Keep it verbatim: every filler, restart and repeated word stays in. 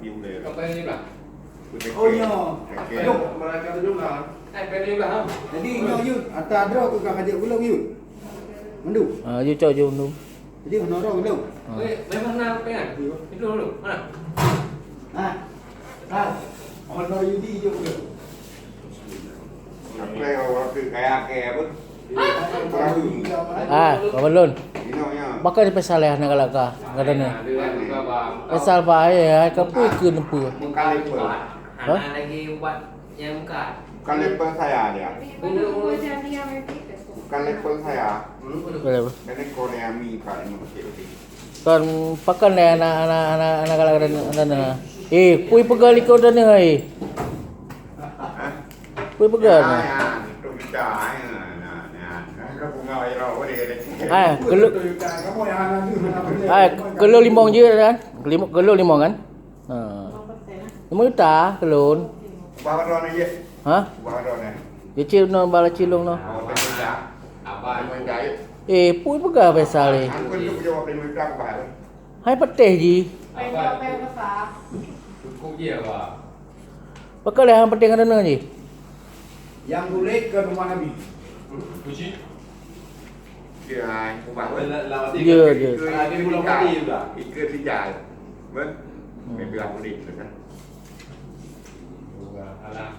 Sampai tujuh belas. Oh, nyoe. Aduh. Mereka tujuh belas. Eh, tujuh belas, ha? Jadi, nyoe, Yud, ata droe keu ka jeuet ulôn, Yud. Mandu. Ah, Yud cok jeuet mandu. Jadi, honorer ulôn. Ah. Oi, memang na apa ya? Itu dulu. Mana? Ah. Ah. Honorer Yudi jok ulôn. Apa yang orang tu kaya ke apa? Ah, Abang Lôn. Pakon Faisal lé hana galak ka, ka deuneuh. Faisal bah, eh, hai ka peue keu neupeu. Bukan level. Hah? Hana lagi ubat nyang ka. Bukan level saya dia. Bukan level saya. Boleh, boleh. Ini Korea mi Pak ini masih. Kon pakon lé hana, hana, hana, hana galak ka deuneuh, ka deuneuh. Eh, peue peugah likot deuneuh, eh. Peue peugah na? Ah, keu lôn, ah, keu lôn limong jeuet kan? Keu lôn, keu lôn limong kan? Ha. Limong juta keu lôn. Bah droeneuh jih. Hah? Bah droeneuh. Jih cit nyoe bala cilong nyoe. Oh, lima juta. Lima juta, ya. Eh, peue peugah biasa lé. Ampun tu jawab lima juta aku bayar. Hai patéh jih. Cukup je, Abah. Pakon lé hana patéh ngon deuneuh jih. Yang buléh ke rumah Nabi. Puji. Dia ubah. Ya, ya. Ada bulan mati juga. Ikut rijal. Ber? Hmm. Mimpi aku ni, kan? Alah.